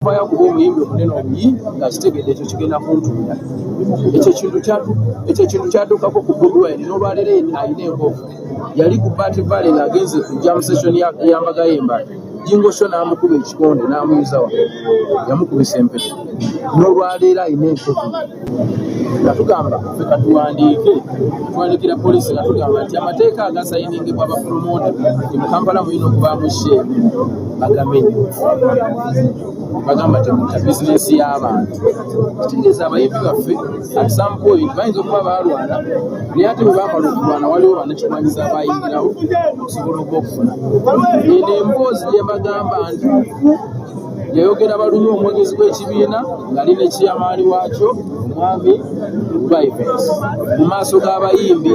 Vaayo kuba omuyimbi omunene omuyimbi ng'akitegedde ekyo kigenda kuntunda. Ekyo ekintu kyatuukako ku Bobi Wine, n'olwaleero alina enkovu. Yali ku Bat Valley ng'agenze ku jam session y'ambaga y'embala, Jingo Show, n'amukuba ekikonde n'amuyuzawa, yamukubisa empeta. N'olwaleero alina enkovu. Nga tugamba ffe katuwandiike, tuwandikira poliisi nga tugamba nti amateeka agasayiningibwa abapromota mu Kampala mulina okubaamu sheeru, bagamenye. Bagamba temutta bizinesi y'abantu. Kitegeeza abayimbi baffe at some point bayinza okuba baalwana, naye ate bwe bamala okulwana waliwo bannakigwanyiza abayingirawo okusobola ogwokufuna. Eno emboozi gye mbagamba ntuufu, yayogera Balunywa, omwogezi w'ekibiina, ng'ali ne chairman waakyo omwami Rivens mu maaso g'abayimbi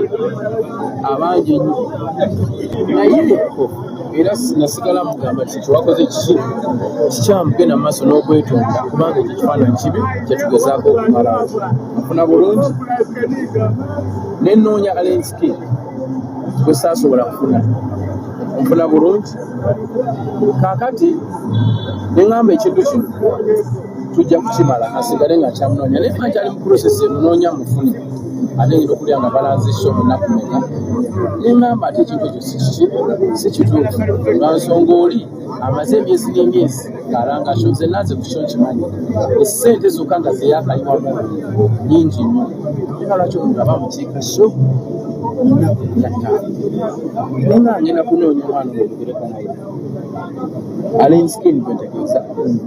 abangi ennyo. Naye era nasigala mugamba nti kyewakoze kiki kikyamu, genda mu maaso n'okwetonda, kubanga ekyo kifaananyi kibi kyetugezaako okumalawo. Nfuna bulungi nenoonya Alien Skin gwe saasobola kufuna. Nfuna bulungi. Kaakati neŋŋamba ekintu kino tujja kukimala, asigale nga nkyamunoonya, naye mba nkyali mu process emunoonya mufune, ate ngenda okulya nga balanze show mu nnaku meka. Neŋŋamba ate ekintu ekyo si kiki, si kituufu, lwa nsonga oli amaze emyezi n'emyezi ng'alanga show. Nze nanze ku kyo nkimanyi, essente zokka nga zeyakayiwamu nyingi nnyo. Era lwaki omuntu aba mukiika show ennaku 15? Naye nga ngenda kunoonya omwana oyo oyogereko naye, Alien Skin gwentegeeza.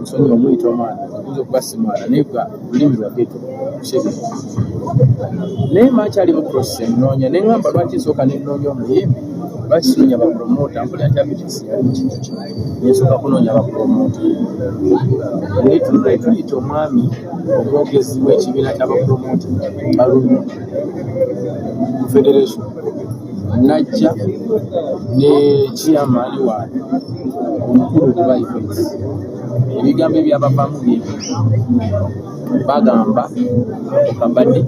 Nsonyi omuyita omwana, oyinza okuba si mwana, naye gwa lulimi lwa ghetto kushegere. Naye makyali mu process enoonya, neŋŋamba lwaki nsooka nenoonya omuyimbi? Lwaki sinoonya bapromota? Mpulira nti Abitex yali mu kintu kino, nensooka kunoonya bapromota. Netuyita omwami omwogezi w'ekibiina ky'abapromota Balunywa Federation, najja ne chairman waabwe omukulu kuba events. Ebigambo ebyabavaamu byebyo, bagamba okabadde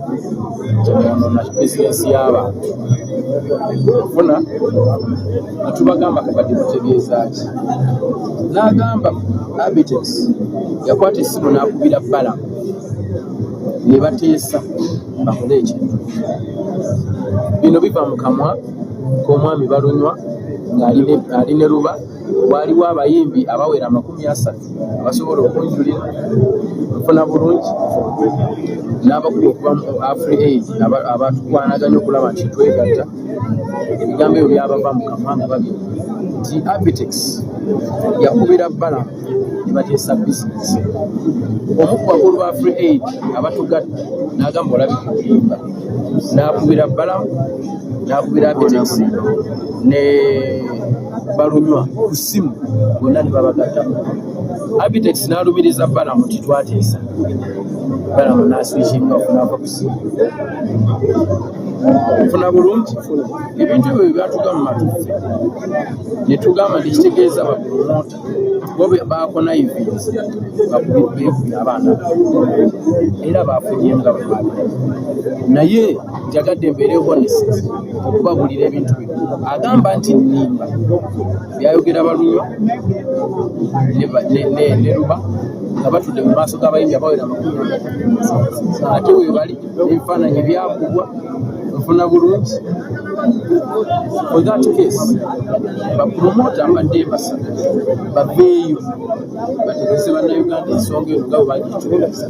kyemwonoona bizinesi y'abantu. Nfuna nga tubagamba kabadde mutegeeza ki? N'agamba Abitex yakwata essimu n'akubira Balamu ne bateesa bakole ekintu. Bino biva mu kamwa k'omwami Balunywa ng'ali ne Luba. Waliwo abayimbi abawera 30 abasobola okunjulira. Nfuna bulungi. N'abakulu okuva mu Afri Aid abatukwanaganya okulaba nti twegatta, ebigambo ebyo byabava mu kamwa nga babyogera nti Abitex yakubira Balamu ne bateesa bizinesi. Omu ku bakulu ba Afri Aid abatugatta n'agamba olabika olimba, n'akubira Balamu, n'akubira Abitex ne Balunywa ku ssimu, bonna ne babagattako. Abitex n'alumiriza Balamu nti twateesa. Balamu n'aswikinga n'ava ku ssimu. Nfuna bulungi. Ebintu ebyo bye byatuga mu matu ffe ne tugamba nti kitegeeza bapromota bo bakonayivinze beekubya abaana, era bafunye nga bwe baabira. Naye njagadde mbeere honest okubabulira ebintu bino. Agamba nti nnimba, byayogera Balunywa ne Luba nga batudde mu maaso g'abayimbi abawera 30, ate we bali ebifaananyi byakubwa. Nfuna bulungi. For that case, bapromota mbadde mbasaba baveeyo bategeeze bannayuganda ensonga eno nga bwe bagituuliza,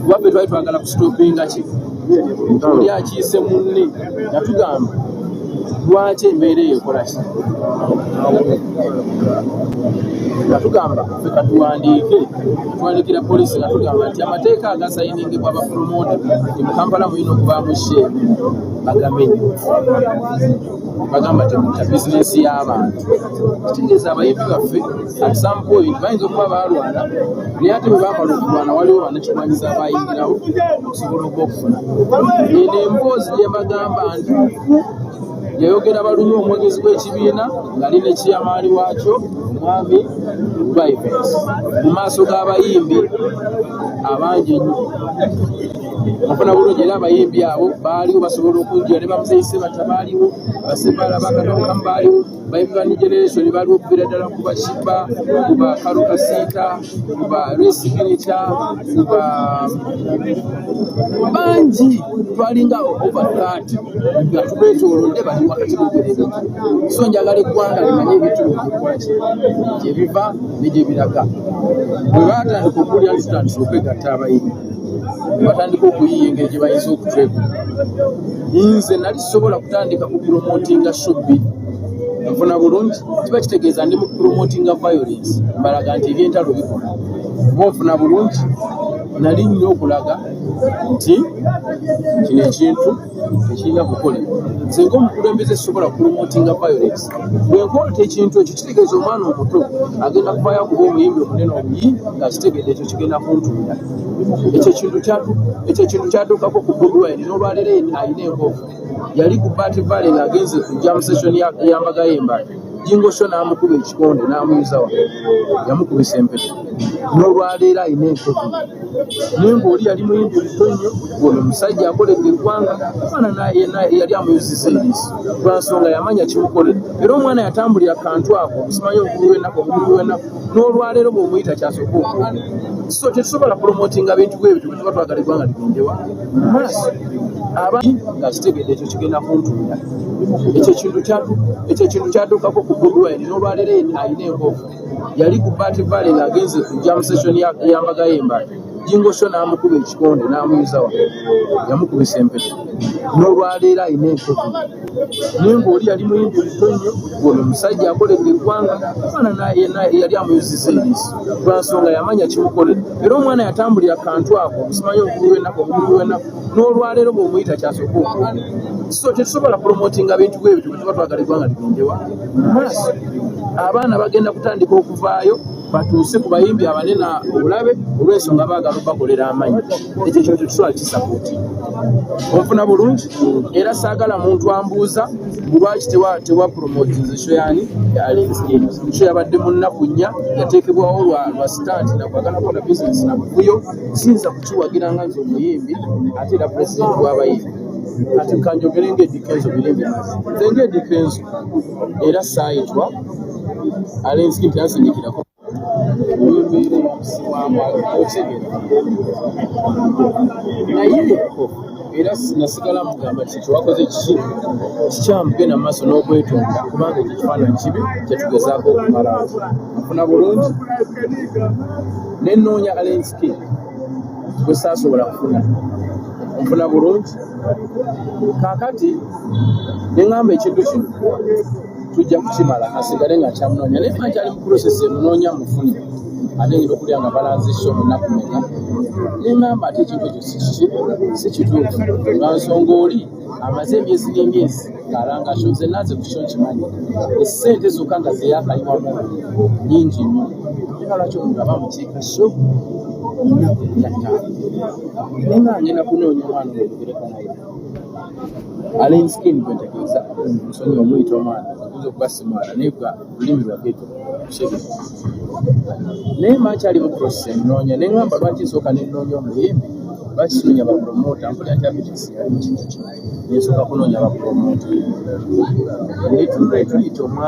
kuba ffe twali twagala kustopinga ki oli akiise munne, nga tugamba lwaki embeera eyo ekola ki? Nga tugamba ffe katuwandiike, tuwandikira poliisi nga tugamba nti amateeka agasayiningibwa abapromota mu Kampala mulina okubaamu sheeru, bagamenye. Bagamba temutta bizinesi y'abantu. Kitegeeza abayimbi baffe at some point bayinza okuba baalwana, naye ate bwe bamala okulwana waliwo bannakigwanyiza abayingirawo okusobola ogwokufuna. Eno emboozi gye mbagamba ntuufu, yayogera Balunywa, omwogezi w'ekibiina, ng'ali ne chairman waakyo omwami Rivens mu maaso g'abayimbi abangi ennyo. Nfuna bulungi, era abayimbi abo baaliwo basobola okunjira ne bamuzeyi Sebatta baaliwo, basebala bakatokamu baaliwo, bayimbi ba new generation baaliwo okuviira ddala ku ba Sheebah, ku ba Karole Kasita, ku ba Ray Signature, ku ba bangi. Twalinga over 30 nga tubeetoolodde, bali wakati boogera ebintu. So njagala eggwanga limanye ebintu bino gyebikolaki, gyebiva ne gyebiraga. Bwe baatandika okuwulira nti tutandise okwegatta abayimbi, ne batandika okuyiiya engeri gye bayinza okutwegula. Nze nali sisobola kutandika kupromotinga show bbiri, nfuna bulungi, kiba kitegeeza ndi mu kupromotinga violence, mbalaga nti ebyentalo bikola. Oba onfuna bulungi, nali nnina okulaga nti kino ekintu tekirina kukolebwa. Nze ng'omukulembeze sisobola kupromotinga violence. Bwe nkwata ekintu ekyo, kitegeeza omwana omuto agenda kuvayo akuba omuyimbi omunene omuyi ng'akitegedde ekyo kigenda kuntunda. Ekyo ekintu kyatuukako ku Bobi Wine, n'olwaleero alina enkovu. Yali ku Bat Valley ng'agenze ku jam session y'embaga y'Embala, Jingo Show n'amukuba ekikonde n'amuyuzawa, yamukubisa empeta. N'olwaleero alina enkovu, naye ng'oli yali muyimbi muto nnyo. Ono omusajja akoledde eggwanga, omwana yali amuyuzizza eriiso lwa nsonga yamanya kimukolera. Era omwana yatambulira kantu ako, simanyi omukulu w'ennaku, omukulu w'ennaku, n'olwaleero bw'omuyita kyasooka okwogera. So tetusobola promotinga bintu bwe bityo bwe tuba twagala eggwanga ligendewa maaso. Aba ng'akitegedde ekyo kigenda kuntunda. Ekyo ekintu kyatuukako ku Bobi Wine, n'olwaleero alina enkovu. Yali ku Bat Valley ng'agenze ku jam session y'embaga y'Embala, Jingo Show n'amukuba ekikonde n'amuyuzawa, yamukubisa empeta. N'olwaleero alina enkovu, naye ng'oli yali muyimbi muto nnyo. Ono omusajja akoledde eggwanga, omwana yali amuyuzizza eriiso lwa nsonga yamanya kimukolera. Era omwana yatambulira kantu ako, simanyi omukulu w'ennaku, omukulu w'ennaku, n'olwaleero bw'omuyita kyasooka okwogera. So tetusobola promotinga bintu bwe bityo bwe tuba twagala eggwanga ligendewa maaso. Abaana bagenda kutandika okuvaayo batuuse ku bayimbi abanene obulabe olw'ensonga baagala obakolera amannya. Ekyo kintu tetusobola kisapoti, onfuna bulungi. Era saagala muntu ambuuza lwaki tewa promotinze show yani show yabadde mu nnaku 4, yateekebwawo lwa stunt nakwagala kukola bizinesi na buvuyo. Siyinza kukiwagira nga nze omuyimbi ate era pulezidenti w'abayimbi. Kati kanjogere nga Eddy Kenzo, birembe nze nga Eddy Kenzo, era saayitwa Alien Skin tyansindikirako olw'embeera eyamusibwamu, okitegeera. Naye era nasigala mugamba nti kyewakoze kiki kikyamu, genda mu maaso n'okwetonda, kubanga ekyo ekifaananyi kibi kyetugezaako okumalawo. Nfuna bulungi, nenoonya Alien Skin gwe saasobola kufuna, nfuna bulungi. Kaakati neŋŋamba ekintu kino tujja kukimala, asigale nga nkyamunoonya, naye mba nkyali mu process emunoonya mufune, ate ngenda okulya nga balanze show mu nnaku meka. Neŋŋamba ate ekintu ekyo si kiki, si kituufu, lwa nsonga oli amaze emyezi n'emyezi ng'alanga show. Nze nanze ku kyo nkimanyi, essente zokka nga zeyakayiwamu nyingi nnyo. Era lwaki omuntu aba mukiika show ennaku 5? Naye nga ngenda kunoonya omwana oyo oyogereko naye, Alien Skin gwentegeeza, nsonyi omuyita omwana, oyinza okuba si mwana naye gwa lulimi lwa ghetto kushege. Naye mba nkyali mu process enoonya, neŋŋamba lwaki nsooka nenoonya omuyimbi, lwaki sinoonya bapromota? Mpulira nti Abitex yali mu kintu kino, nensooka kunoonya bapromota, netuyita omwana.